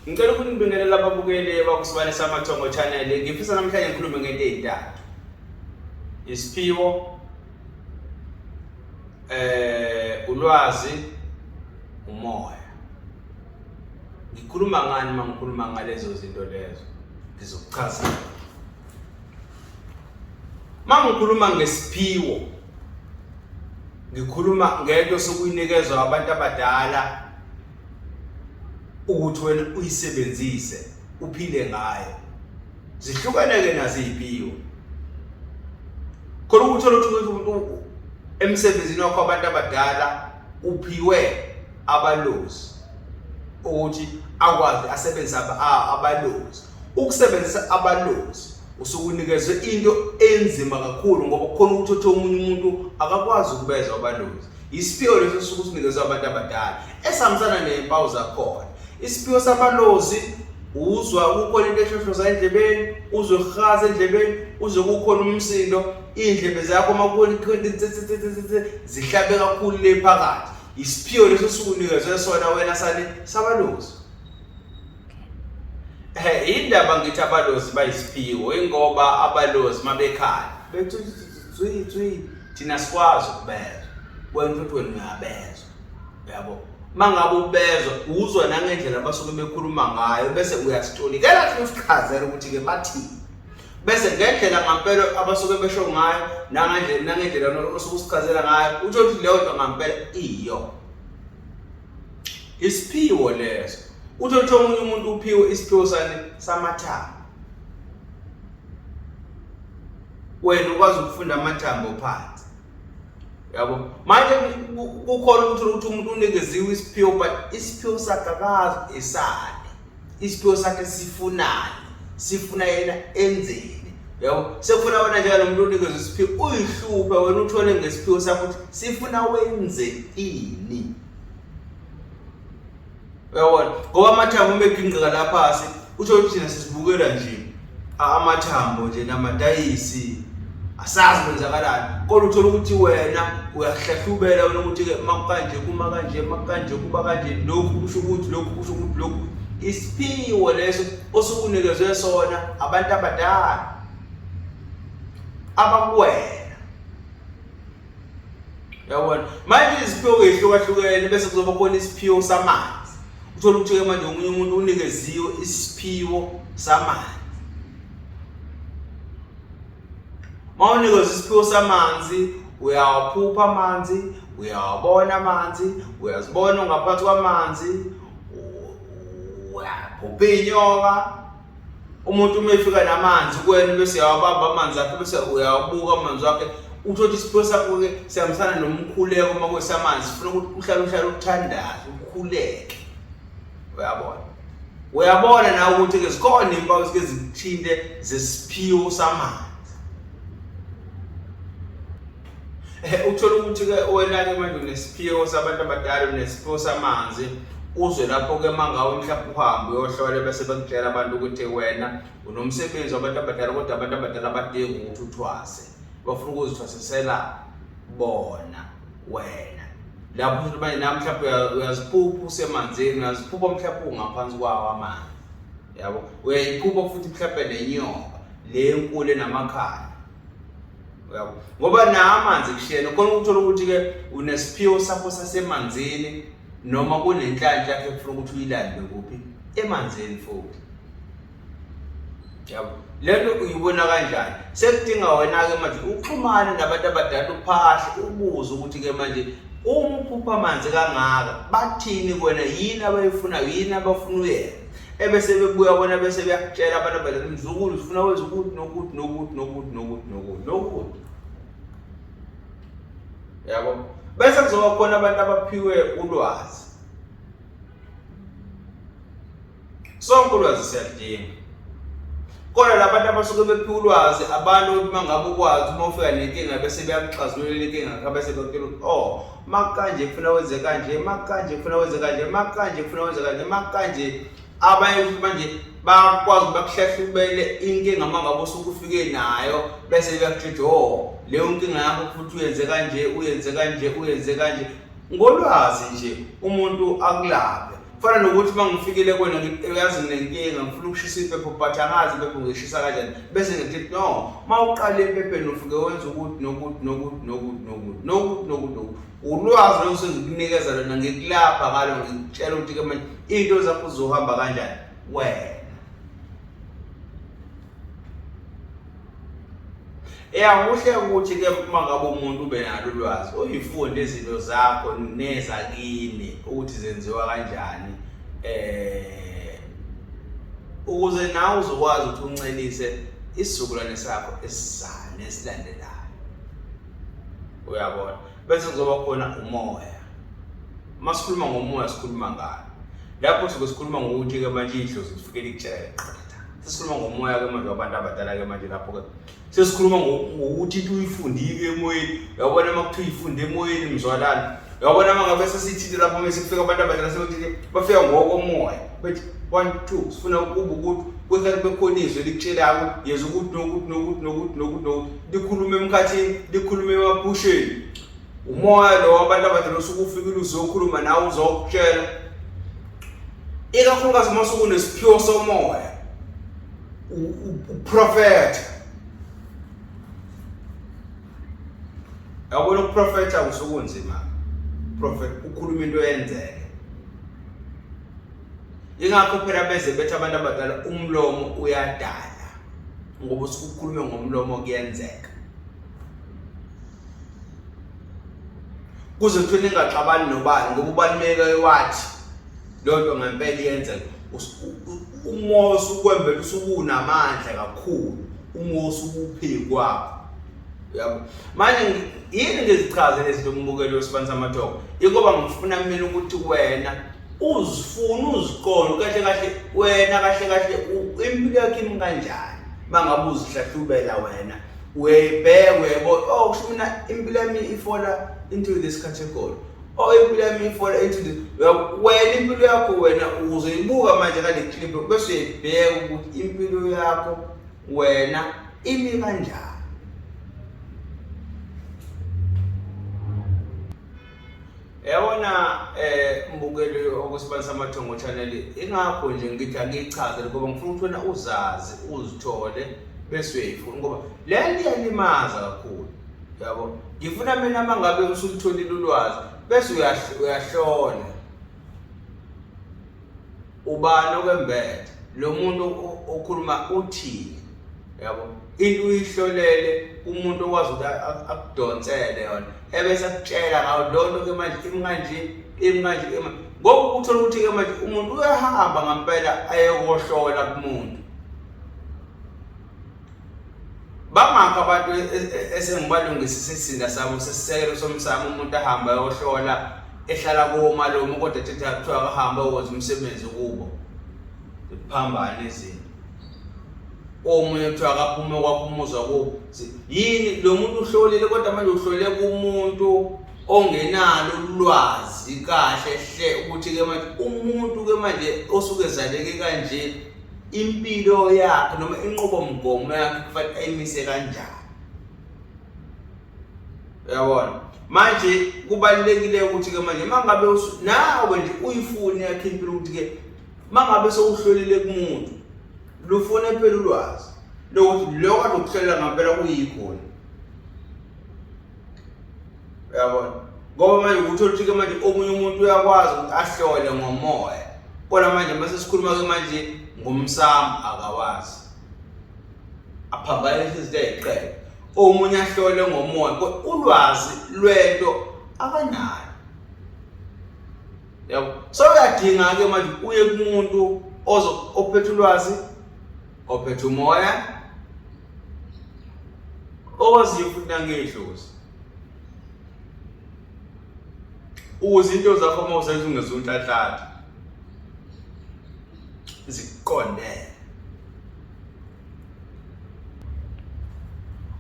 Ngicela ukunibingelela ababukeli bakusibane samathongo channel. Ngifisa namhlanje ngikhulume ngento ezintathu. Isiphiwo, ulwazi, umoya. Ngikhuluma ngani uma ngikhuluma ngalezo zinto lezo? Ngizokuchazela. Uma ngikhuluma ngesiphiwo, ngikhuluma ngento sokuyinikezwa abantu abadala ukuthi wena uyisebenzise uphile ngayo. Zihlukene-ke nazo iy'phiwo. Khona ukuthi uthole ukuthi umuntu emsebenzini wakho abantu abadala uphiwe abalozi ukuthi akwazi asebenzise abalozi. Ukusebenzisa abalozi usukunikezwe into enzima kakhulu ngoba kukhona ukuthi uthi omunye umuntu akakwazi ukubezwa abalozi. Isiphiwo leso suke usinikezwe abantu abadala esihambisana nezimpawu zakhona. Isiphiwo sabalozi uzwa kukhona into ehlohloza endlebeni, uzwe kuhaza endlebeni, uzwe kukhona umsindo, iy'ndlebe zakho uma kukhona zihlabe kakhulu le phakathi. Isiphiwo leso sukunikezwe sona wena sani sabalozi. Indaba ngithi abalozi bayisiphiwo ingoba abalozi mabekhala bethi tswi tswi thina sikwazi ukubezwa, wena futhi wena uyabezwa, uyabo. Mangabe ubezwa uzwa nangendlela abasuke bekhuluma ngayo bese uyasitolikela thina usichazela ukuthi-ke bathini, bese ngendlela ngampela abasuke besho ngayo nangendlela osuke usichazela ngayo uthole ukuthi leyo nto ngampela iyo isiphiwo leso. Uthole ukuthi omunye umuntu uphiwe isiphiwo sani samathambo, wena ukwazi ukufunda amathambo phansi, yabo. Manje kukhona ukuthi ukuthi umuntu unikeziwe isiphiwo but isiphiwo sakhe akazi esani, isiphiwo sakhe sifunani, sifuna yena enzeni, yabo. Sekufuna wena njengalo muntu unikezwe isiphiwo uyihluphe wena uthole ngesiphiwo sakho ukuthi sifuna wenze ini, uyabona. Ngoba amathambo uma egingqika la phasi usho ukuthi thina sizibukela nje amathambo nje namadayisi, asazi kwenzakalani, kodwa uthola ukuthi wena uyahlahlubela wena ukuthi-ke makukanje kuma kanje, makukanje kuba kanje, lokhu kusho ukuthi lokhu kusho ukuthi lokhu. Isiphiwo leso osukunikezwe sona abantu abadala abakuwena, uyabona. Manje iziphiwo ehlukahlukene bese kuzoba khona isiphiwo samanzi. Uthola ukuthi-ke manje omunye umuntu unikeziwe isiphiwo samanzi. Uma unikezwe isiphiwo samanzi uyawaphupha amanzi, uyawabona amanzi, uyazibona ungaphansi kwamanzi, uyaphupha iy'nyoka. Umuntu uma efika namanzi kuwena bese uyawabamba amanzi akhe bese uyawabuka amanzi wakhe, uthole ukuthi isiphiwo sakho-ke sihambisana nomkhuleko. Uma kwesamanzi sifuna ukuthi uhlale uhlale uthandaze ukhuleke, uyabona. Uyabona nawe ukuthi-ke zikhona iy'mpawu zike zikuthinte zesiphiwo samanzi. Uthole ukuthi-ke wena-ke manje unesiphiwo sabantu abadala, unesiphiwo samanzi, uzwe lapho-ke uma ngawe mhlawumbe uhambe uyohlola bese bekutshela abantu ukuthi wena unomsebenzi wabantu abadala, kodwa abantu abadala abadingi ukuthi uthwase, bafuna ukuzithwasisela bona wena. Lapho uthi manje nami mhlawumbe uyaziphupha usemanzini, uyaziphupha mhlawumbe ungaphansi kwawo amanzi, yabo. Uyayiphupha futhi mhlawumbe nenyoka le enkulu enamakhala, uyabo, ngoba nawo amanzi kushiyene. Khona ukuthola ukuthi-ke unesiphiwo sakho sasemanzini noma kunenhlanhla yakho ekufuna ukuthi uyilande kuphi emanzini futhi, yabo. Lento uyibona kanjani? Sekudinga wena-ke manje uxhumane nabantu abadala, uphahle ubuze ukuthi-ke manje uma uphupha amanzi kangaka bathini kuwena, yini abayifunayo, yini abafuna uyena, ebese bebuya bona bese beyakutshela abantu abadala, mzukulu sifuna wenze ukuthi nokuthi nokuthi nokuthi nokuthi nokuthi nokuthi, yabo. Bese kuzoba khona abantu abaphiwe ulwazi. Sonke ulwazi siyaludinga, kodwa labantu abasuke bephiwe ulwazi abantu ukuthi uma ngabe ukwazi uma ufika nenkinga bese beyakuxazululela inkinga, bese bekutshela ukuthi oh makanje kufuna wenze kanje, makanje kufuna wenze kanje, makanje kufuna wenze kanje, makanje. Abanye futhi manje bayakwazi bakuhlahlubele inkinga uma ngabe usuke ufike nayo, bese beyakutshela oh leyo nkinga yakho futhi uyenze kanje, uyenze kanje, uyenze kanje, ngolwazi nje umuntu akulaphe. Kufana nokuthi uma ngifikile kuwena uyazi nginenkinga ngifuna ukushisa impepho but angazi impepho ngishisa kanjani bese ngithi no uma uqala empepheni ufike wenza ukuthi nokuthi nokuthi nokuthi nokuthi nokuthi nokuthi nokuthi ulwazi lo sengikunikeza lona ngikulapha ngalo ngikutshela ukuthi ke manje into zakho zizohamba kanjani wena. Ya kuhle ukuthi ke uma ngabe umuntu ube nalo ulwazi uyifunde izinto zakho nezakini ukuthi zenziwa kanjani eh ukuze nawe uzokwazi ukuthi uncelise isizukulwane sakho esizayo nesilandelayo. Uyabona, bese kuzoba khona umoya. Uma sikhuluma ngomoya sikhuluma ngani? Lapho suke sikhuluma ngokuthi-ke manje idlozi lifike likutshele qatha. Sesikhuluma ngomoya-ke manje wabantu abadala-ke manje lapho-ke sesikhuluma ngokuthi into uyifundile emoyeni. Uyabona uma kuthiwa uyifunde emoyeni mzwalana, uyabona uma ngabe sesithinte lapho mese kufika abantu abadala sebethi bafika ngokomoya bethi 1 2 sifuna ukuba ukuthi kwesikhathi bekhona izwi elikutshelayo yeza ukuthi nokuthi nokuthi nokuthi nokuthi nokuthi likhulume emkhathini likhulume emaphusheni. Umoya lo wabantu abadala osuke ufikile uzokhuluma nawe uzokutshela, ikakhulukazi uma usuke unesiphiwo somoya uprofetha. Yabona ukuprofetha kusukunzima, prophet ukhuluma into eyenzeke. Ingakho phela beze bethi abantu abadala umlomo uyadala, ngoba usuke ukhulume ngomlomo kuyenzeka. Kuze kuthiwe ningaxabani nobani ngoba ubani meke wathi leyo nto ngempela iyenzeka. Umoya usukwembela usukunamandla kakhulu, umoya usukuphezu kwakho. Uyabo? Manje yini ngizichaze lezi zinto umbukeli wesibani samathongo? Ingoba ngifuna mina ukuthi wena uzifune uziqonde kahle kahle wena kahle kahle impilo yakho imi kanjani mangabe uzihlahlubela wena uyayibheka uyayibona, oh kusho mina impilo yami ifola into this category, oh impilo yami ifola into this. Wena impilo yakho wena uzoyibuka manje kale clip bese uyayibheka ukuthi impilo yakho wena imi kanjani. Yabona mbukeli okusibani samathongo channel, ingakho nje ngithi angiyichaze ngoba ngifuna ukuthi wena uzazi uzithole bese uyayifuna, ngoba le nto iyalimaza kakhulu. Yabo, ngifuna mina uma ngabe usulutholile ulwazi bese uyahlola ubani okwembethe lo muntu okhuluma uthini. Yabo, into uyihlolele umuntu okwazi ukuthi akudonsele yona ebese akutshela ngayo leyo nto ke manje imi kanje imi kanje imi, ngoba uthola ukuthi ke manje umuntu uyahamba ngempela ayekohlola kumuntu. Bangakho abantu esengibalungisa isizinda sabo sesisekelo somsamo, umuntu ahambe ayohlola ehlala komalume kodwa ethetha kuthiwa akahambe ayokwenza umsebenzi kubo, kuphambane izinto. Omunye kuthiwa akaphume kwakho umuzwa kubo, yini lo muntu uhlolile kodwa manje uhlole kumuntu ongenalo ulwazi kahle hle ukuthi ke manje umuntu ke manje osuke ezaleke kanje impilo yakhe noma inqubomgomo yakhe kufanele ayimise kanjani. Uyabona, manje kubalulekile ukuthi ke manje mangabe nawe nje uyifune yakhe impilo ukuthi ke mangabe sewuhlolile kumuntu lufune phela ulwazi lokuthi lokho kade ukuhlolela ngampela kuyikhona. Uyabona, ngoba manje uthola ukuthi ke manje omunye umuntu uyakwazi ukuthi ahlole ngomoya, kodwa manje mase sikhuluma ke manje ngomsamo akawazi, aphambanise izinto eziqele. Omunye ahlole ngomoya kodwa ulwazi lwento akanalo. Yabo, so uyadinga ke manje uye kumuntu ozo ophethe ulwazi, ophethe umoya, owaziyo futhi nangedlozi, ukuze into zakho uma usenza ungezwa unhlanhlatha zikuqondele.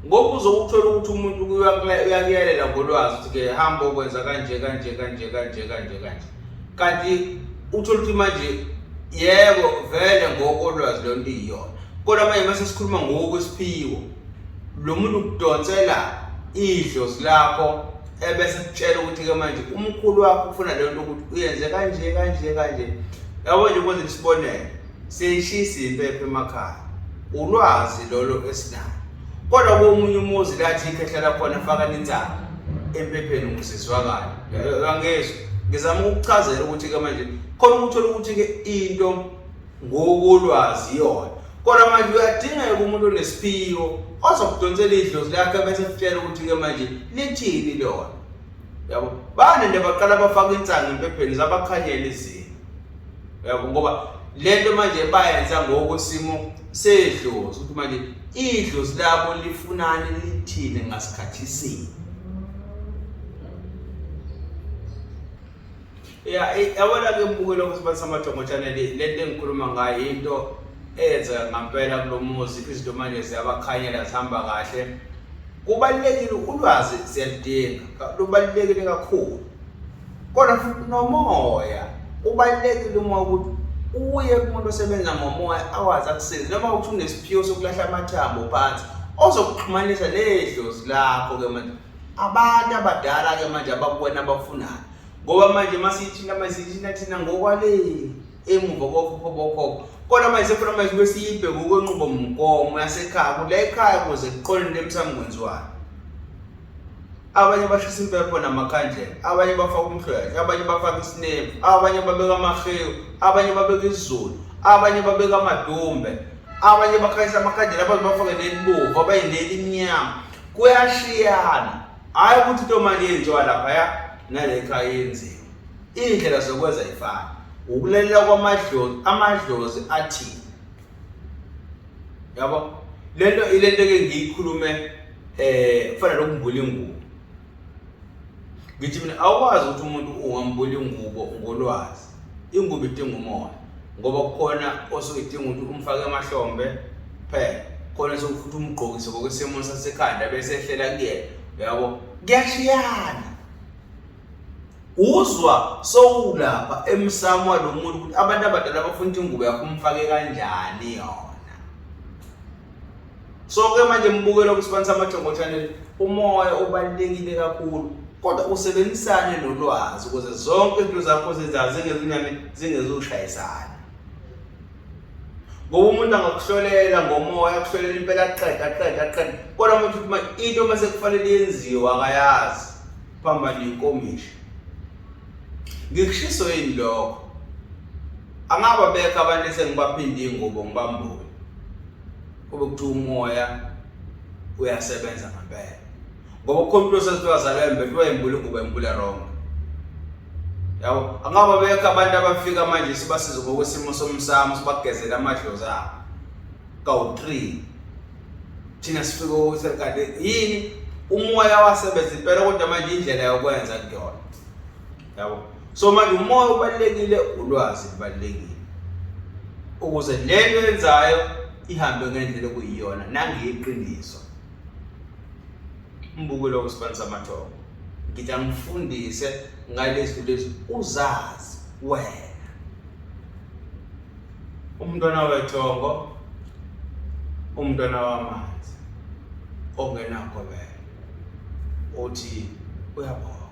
Ngoba uzokuthola ukuthi umuntu uyakuyalela ngolwazi ukuthi ke hamba okwenza kanje kanje kanje kanje kanje kanje, kanti uthola ukuthi manje yebo vele ngokolwazi leyo nto iyona, kodwa manje mase sikhuluma ngokwesiphiwo lo muntu ukudonsela idlozi lakho Ebese kutshela ukuthi-ke manje umkhulu wakho ufuna leyo nto ukuthi uyenze kanje kanje kanje. Yabo nje kwenza isibonelo, siyayishisa impepho emakhaya, ulwazi lolo esinalo. Kodwa komunye umuzi lathi ikhehla lakhona faka insangu empepheni ukuze izwakale. Angizwa, ngizama ukukuchazela ukuthi-ke manje khona ukuthola ukuthi-ke into ngokolwazi yona, kodwa manje uyadingeka umuntu onesiphiwo ozokudonsela idlozi lakhe bese kutshela ukuthi-ke manje lithini lona. Yabo, banende baqala bafaka insangu empepheni zabakhanyela izinto. Yabo, ngoba lento manje bayenza ngokwesimo sedlozi ukuthi manje idlozi labo lifunani lithini ngasikhathi sini. Ya, yabona ke mbukelo ukuthi samathongo channel, lento engikhuluma ngayo into eyenzeka ngampela kulo muzi, izinto manje ziyabakhanyela zihamba kahle. Kubalulekile ulwazi, siyaludinga, lubalulekile kakhulu, kodwa futhi nomoya ubalulekile. Umoya ukuthi uye kumuntu osebenza ngomoya awazi akusize, noma ukuthi unesiphiwo sokulahla amathambo phansi ozokuxhumanisa nedlozi lakho-ke manje abantu abadala-ke manje abakuwena abafunayo, ngoba manje masiyithinta manje siyithinta thina ngokwale emuva kokhokho bokhokho, kodwa manje sefuna manje kube siyibheke ngokwenqubomgomo yasekhaya kula ekhaya kuze kuqonde into emsamo kwenziwayo. Abanye bashisa impepho namakhandlela, abanye bafaka umhlwehlwe, abanye bafaka isinemfu, abanye babeka amahewu, abanye babeka isiZulu, abanye babeka amadumbe, abanye bakhanyisa amakhandlela, abanye bafake nelibovu, abanye nelimnyama. Kuyashiyana, hhayi ukuthi into manje yenziwa laphaya nale ekhaya yenziwa. Iy'ndlela zokwenza ifana, ukulalela kwamadlozi, amadlozi athini. Yabo, lento ilento ke ngiyikhulume kufana nokumbula ingubo. Ngithi mina awukwazi ukuthi umuntu ungambula ingubo ngolwazi. Ingubo idinga umoya, ngoba kukhona osuke idinga ukuthi umfake emahlombe phela, khona sokuthi umgqokise ngokwesimo sasekhanda bese ehlela kuyena. Uyabo, kuyashiyana. Uzwa sowulapha emsamo walo muntu ukuthi abantu abadala bafuna ukuthi ingubo yakho umfake kanjani yona. So ke manje mbukelo kusibani samathongo channel, umoya ubalulekile kakhulu, kodwa usebenzisane nolwazi ukuze zonke izinto zakho zenzayo zingezunyane zingezushayisana. Ngoba umuntu angakuhlolela ngomoya, akuhlolela impela aqeda aqeda aqeda, kodwa umuntu uthi manje into mase kufanele yenziwe akayazi, phamba nenkomishi. Ngikushiso yini lokho? Angaba bekho abantu esengibaphinda ingubo ngibambule, kube kuthiwa umoya uyasebenza ngempela, ngoba kukhona umuntu osethi wazalwa embethe wayembula ingubo embula wrong. Yabo, angaba bekho abantu abafika manje sibasize ngokwesimo somsamo, sibagezele amadlozi abo kawu-3, thina sifike ukuthi kade yini umoya wasebenza impela, kodwa manje indlela yokwenza kuyona. Yabo, so manje umoya ubalulekile, ulwazi lubalulekile ukuze lento yenzayo ihambe ngendlela okuyiyona nangeqiniso. Mbukelo wesibani samathongo, ngithi angifundise ngalezi lezi uzazi wena umntwana wethongo, umntwana wamanzi ongenagobela, uthi uyabona.